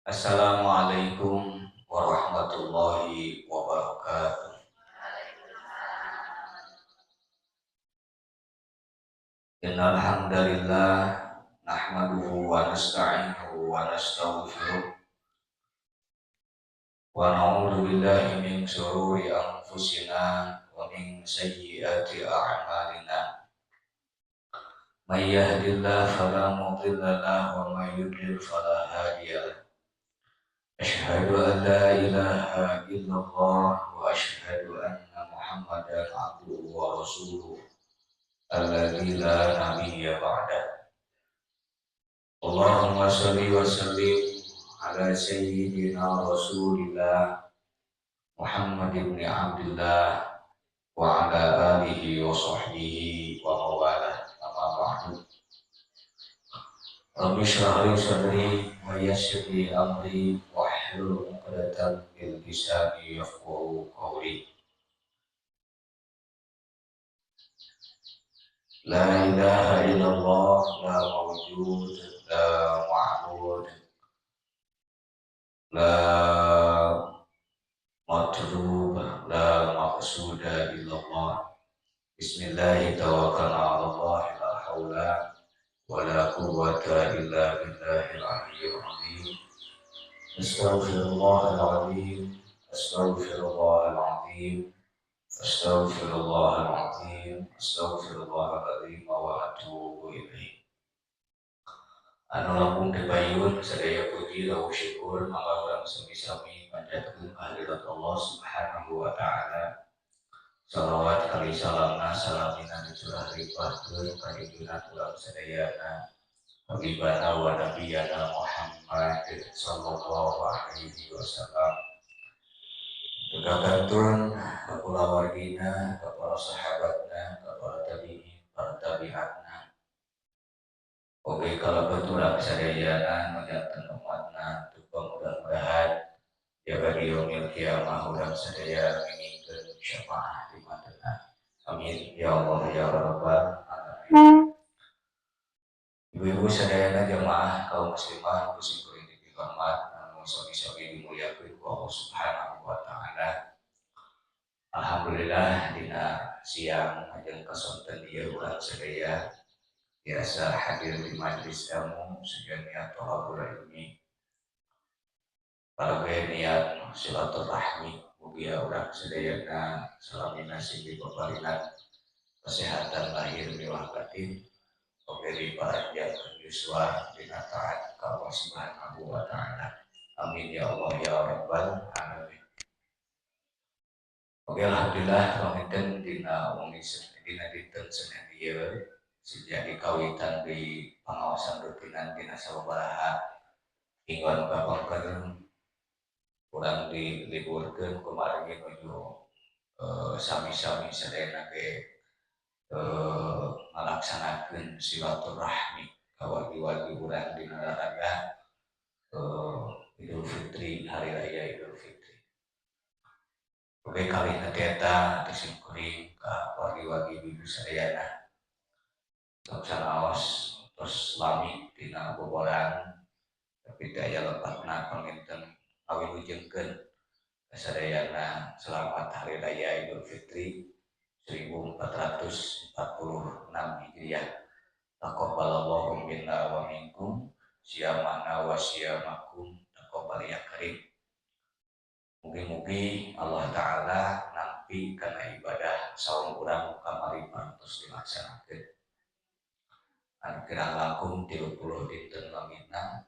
Assalamualaikum warahmatullahi wabarakatuh. Innal hamdalillah nahmaduhu wa nasta'inuhu wa nastaghfiruh wa na'udzu billahi min shururi anfusina wa min sayyiati a'malina. May yahdihillahu fala mudilla lahu wa may yudlil fala hadiya lahu. Asyhadu an la ilaha illallah wa asyhadu anna Muhammadan abduhu wa rasuluh alladzi la nabiyya ba'dah. Allahumma shalli wa sallim ala sayyidina Rasulillah Muhammad ibn Abdullah wa ala alihi wa sahbihi wa mawalah. Amma ba'du. Rabbi shrah li sadri wa yassir li amri wahlul 'uqdatam min lisani yafqahu qawli. La ilaha illallah, la mawjud, la ma'bud, la matlub, la maqsuda illallah. Bismillahirrahmanirrahim. Tawakkalna 'ala Allah, la haula wa la quwwata illa billahil aliyyil azim. Astaghfirullahal azim, astaghfirullahal azim, astaghfirullahal azim, astaghfirullahal azim wa atubu ilaih. Anu langkung dipayun sadaya puji lahu syukur mangga urang sami-sami panjatkeun kehadirat Allah Subhanahu wa taala. Salawat kali salamna salamina dicurah limpahkeun ka junjungan urang sadayana Habibana wa nabiyana Muhammad sallallahu alaihi wasallam. Kakantun ka kulawargina, ka para sahabatna, ka para tabi'in, para tabi'atna. Oge kalebet urang sadayana nu janten umatna tupang mudah-mudahan jaga di yaumil kiamah urang sadaya ngingkeun syafaah di matana. Amin ya Allah ya rabbal alamin. Ibu-ibu sadayana jamaah kaum muslimah ku kuring dipihormat anu sami-sami dimuliakeun ku Allah Subhanahu wa taala. Alhamdulillah dina siang ajeng kasonten ieu urang sadaya biasa hadir di majelis ilmu sejak niat thalabul ilmi. Paraga niat silaturahmi mugia urang sadayana salamina sing dipaparinan kesehatan lahir miwah batin. Oke di paranjang yuswa dina taat ka Allah Subhanahu wa taala. Amin ya Allah ya rabbal alamin. Oke alhamdulillah panginten dina wengi dina dinten Senin ieu sejak dikawitan di pengawasan rutinan dina sababaraha mingguan kapangker urang diliburkeun kumargi nuju sami-sami sadayana ge ngalaksanakeun silaturahmi ka wargi-wargi urang dina raraga Idul Fitri, hari raya Idul Fitri. Oke kali nanti eta simkuring ka wargi-wargi ibu sadayana. Tos sanaos tos lami dina bobolan tapi teu aya lepatna panginten ngawilujengkeun sadayana selamat hari raya Idul Fitri 1446 Hijriah. Taqabbalallahu minna wa minkum siyamana wa siyamakum taqabbal ya karim. Mugi-mugi Allah Ta'ala nampi kana ibadah saum urang kamari parantos dilaksanakeun. Anu kirang langkung 30 dinten lamina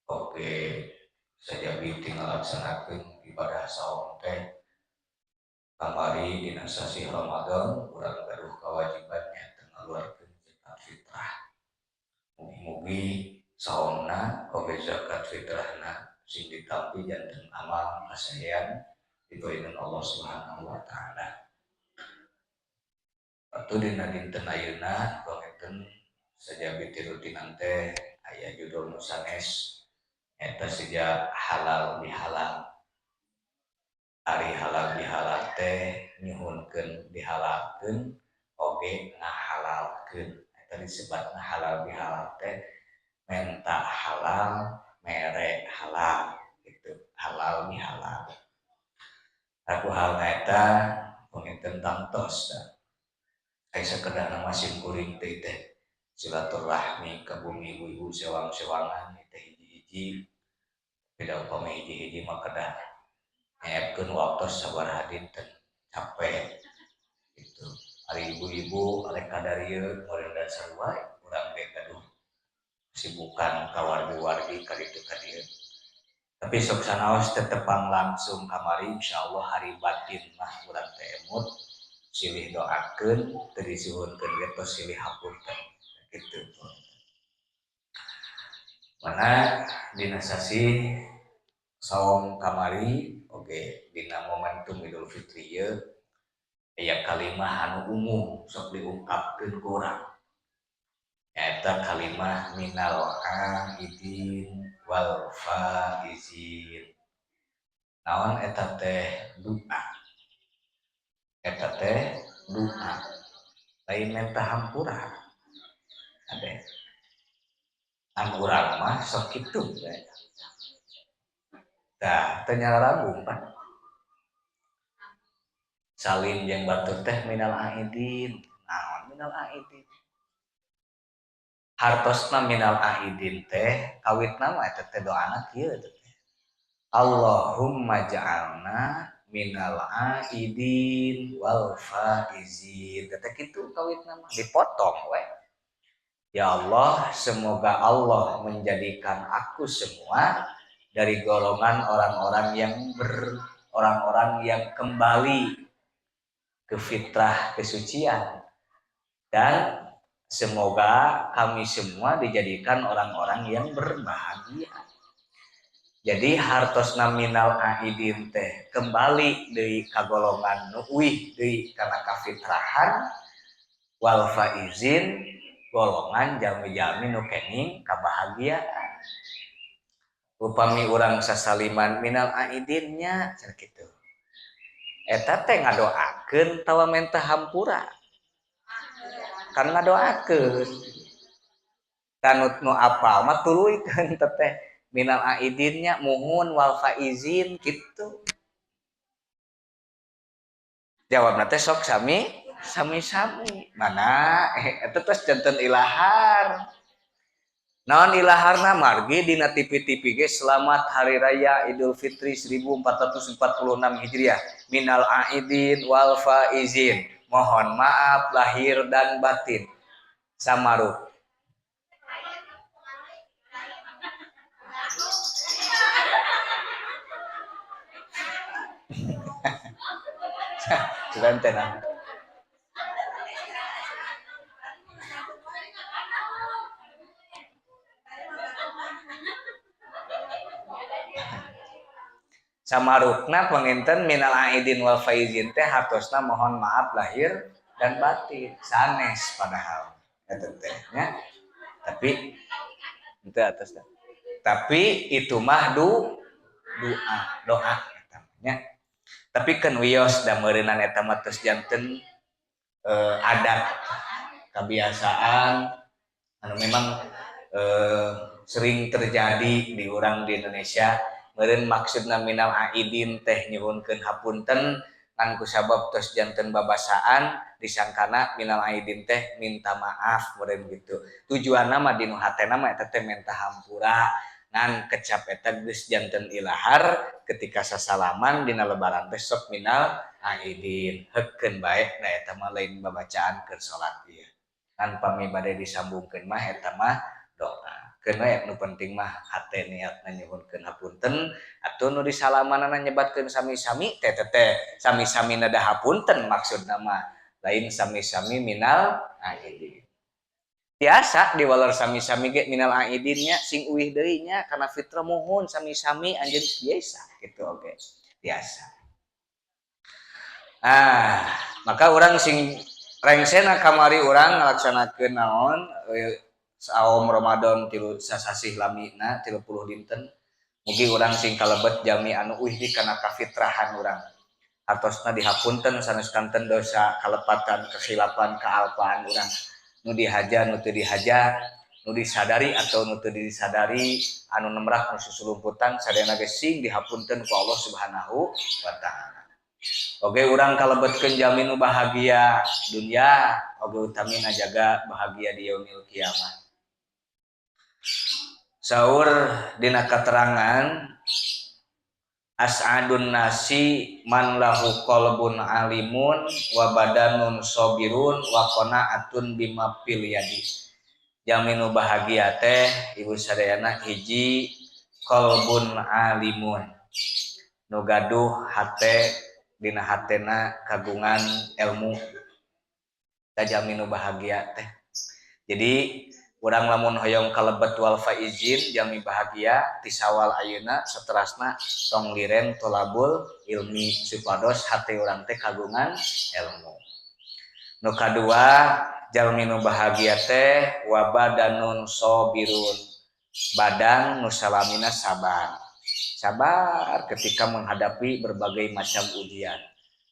oge sajabi tinggal laksanakeun ibadah saum teh kamari dina sasih Ramadan urang gaduh kewajiban nyaeta ngaluarkeun zakat fitrah. Mugi-mugi saumna oge zakat fitrahna sing ditampi janten amal kasaean dipayunan Allah Subhanahu wa taala. Atuh dina dinten ayeuna panginten sajabi ti rutinan teh aya judul nu sanes eta sejak halal bihalal. Ari halal bihalal teh nyuhunkeun dihalalkeun oge ngahalalkeun. Eta disebutna halal bihalal teh menta halal Mere halal gitu, halal bihalal. Aku hal eta panginten tangtos da. Ai sakedahna mah simkuring teh teh silaturahmi ka bumi ibu-ibu sewang-sewangan teh hiji-hiji. Beda upami hiji-hiji mah kedah nyeepkeun waktos sabaraha dinten capek gitu. Ari ibu-ibu arek kadarieu meureun dasar wae urang ge gaduh kesibukan ka wargi-wargi ka ditu ka dieu. Tapi sok sanaos tetepang langsung kamari insyaallah hari batin mah urang teh emut silih doakeun teu disuhunkeun ge tos silih hapunten kitu. Mana dina sasih saum kamari oge dina momentum Idul Fitri ieu aya kalimah anu umum sok diungkapkeun ku urang. Nyaeta kalimah minal aidin wal faizin. Naon eta teh doa? Eta teh doa. Lain menta hampura. Ade. An urang mah sok kitu we. Tah, teu nyararagung pan. Salim jeung batur teh minal aidin. Naon minal aidin? Hartosna minal aidin teh kawitna mah eta teh doana kieu teh. Allahumma ja'alna minal aidin wal faizin. Teh kitu kawitna mah dipotong we. Ya Allah, semoga Allah menjadikan aku semua dari golongan orang-orang yang orang-orang yang kembali ke fitrah kesucian, dan semoga kami semua dijadikan orang-orang yang berbahagia. Jadi hartosna minal aidin teh kembali deui ka golongan nu uih deui kana kafitrahan, wal faizin golongan jalmi-jalmi nu kenging kabahagiaan. Upami urang sasaliman minal aidinnya cenah kitu. Eta teh ngadoakeun tawa menta hampura. Kan ngadoakeun. Tanut nu apal mah tuluykeun teh minal aidinnya muhun wal faizin kitu. Jawabna teh sok sami sami-sami. Mana eta tos janten ilahar. Naon ilaharna margi dina TV-TV ge selamat hari raya Idul Fitri 1446 Hijriah minal aidin wal faizin. Mohon maaf lahir dan batin. Samaruh. Sudah tenang. Samarukna panginten minal aidin wal faizin teh hartosna mohon maaf lahir dan batin sanes padahal eta teh nya. Tapi itu atas dah. Tapi itu mah doa eta nya. Tapi kan wios da meureunan eta mah tos janten adat kebiasaan anu memang sering terjadi di urang di Indonesia. Meureun maksudna minal aidin teh nyuhunkeun hapunten ngan kusabab tos janten babasaan disangkana minal aidin teh minta maaf meureun gitu. Tujuanna mah dinu hatena mah eta teh minta hampura ngan kecap eta geus janten ilahar ketika sasalaman dina lebaran teh sok minal aidin heukeun bae da eta mah lain babacaan keur salat ieu. Ngan pami bade disambungkeun mah eta mah doa. Keun we nu penting mah hate niatna nyuhunkeun hapunten atuh nu disalamanana nyebatkeun sami-sami teh teh sami-sami nada hapunten maksudna mah lain sami-sami minal aidin. Biasa diwaler sami-sami ge minal aidinnya sing uih deui nya kana fitrah muhun sami-sami anjeun biasa gitu oge biasa. Ah, maka urang sing rengsena kamari urang ngalaksanakeun naon saum Ramadan tilu sasasih lamina 30 dinten mugi urang sing kalebet jami anu uih di kana kafitrahan urang hartosna dihapunten sanes kanten dosa kalepatan kesilapan kealpaan urang nu dihaja nu teu dihaja Nu disadari atau nu teu disadari, anu nemrak nu susulumputan, sadayana ge sing dihapunten ku Allah Subhanahu wa Ta'ala. Oge urang kalebetkeun jalmi nu bahagia dunya, oge utamina jaga bahagia di yaumil kiamat. Saur dina katerangan, as'adun nasi man lahu qalbun alimun wa badanun sabirun wa qana'atun bima fil yadi. Jalmi nu bahagia teh, Ibu sadayana, hiji, qalbun alimun, nu gaduh hate, dina hatena kagungan ilmu. Eta jalmi nu bahagia teh. Jadi urang lamun hoyong kalebet wal faizin, jalmi bahagia, ti Sawal ayeuna saterasna tong liren tolabul ilmi supados hate urang teh kagungan ilmu. Nu kadua, jalmi nu bahagia teh wa badanun sabirun, badan nu salamina sabar, sabar ketika menghadapi berbagai macam ujian.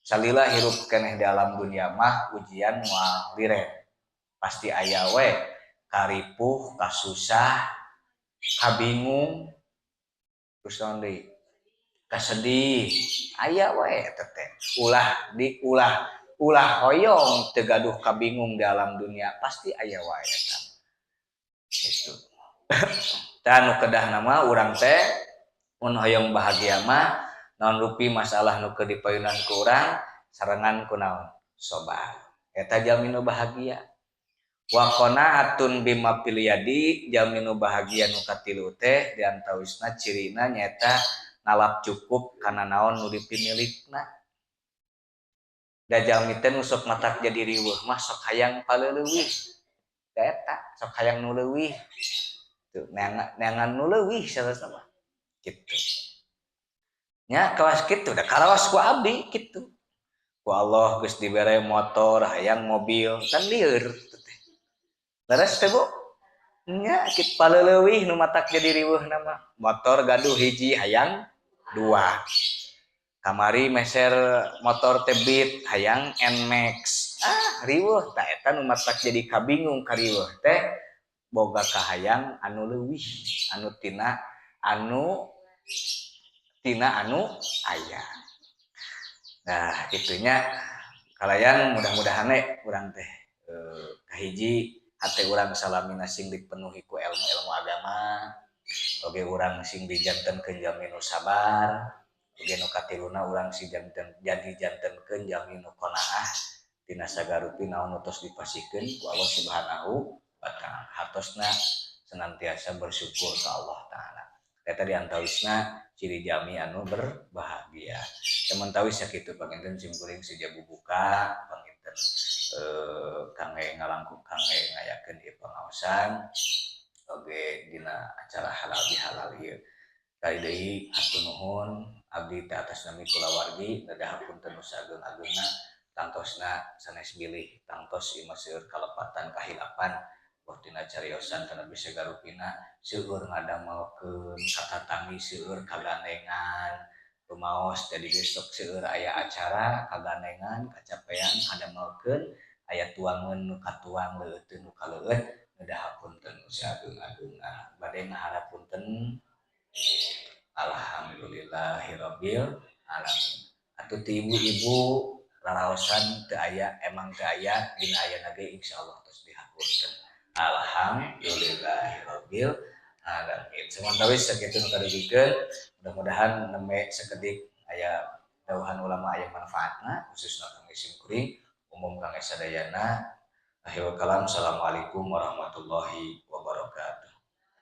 Salila hirup keneh di alam dunia mah ujian moal liren, pasti aya we karipuh, kasusah, kabingung, terus naon deui, kasedih, aya we eta teh. Ulah di ulah ulah hoyong teu gaduh kabingung di alam dunia, pasti aya wae eta itu. Dan nu kedah nama urang teh mun hoyong bahagia mah, naon rupi masalah nu keur dipayunan ku urang, sarengan ku naon? Sobar. Eta jalmi nu bahagia. Wa qanaatun bima fil yadi, jalmi nu bahagia nu katilu teh di antawisna cirina nyaeta nalap cukup kana naon nu dipimilikna. Da jalmi teh nu sok matak jadi riweuh mah sok hayang paleuwih. Da eta sok hayang nu leuwih. Tuh, neangan, neangan nu leuwih salah mah. Gitu. Nya kawas kitu da karaos ku abdi kitu. Ku Allah geus dibere motor, hayang mobil, kan lieur teh. Leres teh, Bu? Nya kitu paleuwih nu matak jadi riweuh nama. Motor gaduh hiji, hayang dua. Kamari meser motor teh Beat, hayang Nmax. Ah, riweuh. Tah, eta nu matak jadi kabingung kariweuh teh boga kahayang anu leuwih, anu tina anu aya. Nah, kitunya kalayan mudah-mudahan we urang teh kahiji, hate urang salamina sing dipenuhi ku ilmu-ilmu agama, oge urang sing dijantenkeun jalmi nu sabar, oge nu katiluna urang sing janten jadi jantenkeun jalmi nu qanaah tina sagarupi naon nu tos dipasihkeun ku Allah Subhanahu wa Ta'ala. Hartosna senantiasa bersyukur ke Allah Ta'ala. Eta di antawisna ciri jalmi anu berbahagia. Samentawis sakitu panginten simkuring seja buka panginten, kangge ngalangkung, kangge ngayakeun ieu pangaosan oge dina acara halal bihalal ieu. Kali deui hatur nuhun abdi teh atas nami kulawargi nedah hapunten nu saageng-agengna, tangtosna sanes bilih tangtos ieu mah seueur kalepatan kahilapan, boh tina cariosan kana bisa garupina, seueur ngadamelkeun katatangi, seueur kagandengan rumaos. Jadi besok seueur aya acara, kagandengan, kacapean ngadamelkeun, aya tuangeun nu katuang, leueuteun nu kaleueut, nedah hapunten nu saageng-agengna. Bade ngaharapunten. Alhamdulillahirabbil alamin. Atuh ti ibu-ibu raraosan teu aya, emang teu aya, dina ayana ge insyaallah tos dihapunten. Alhamdulillahirabbil alamin. Samentawis sakitu nu kadugikeun, mudah-mudahan nembe sakedik aya dawuhan ulama aya manfaatna, khususna kangge simkuring, umum kangge sadayana. Akhirul kalam, assalamualaikum warahmatullahi wabarakatuh.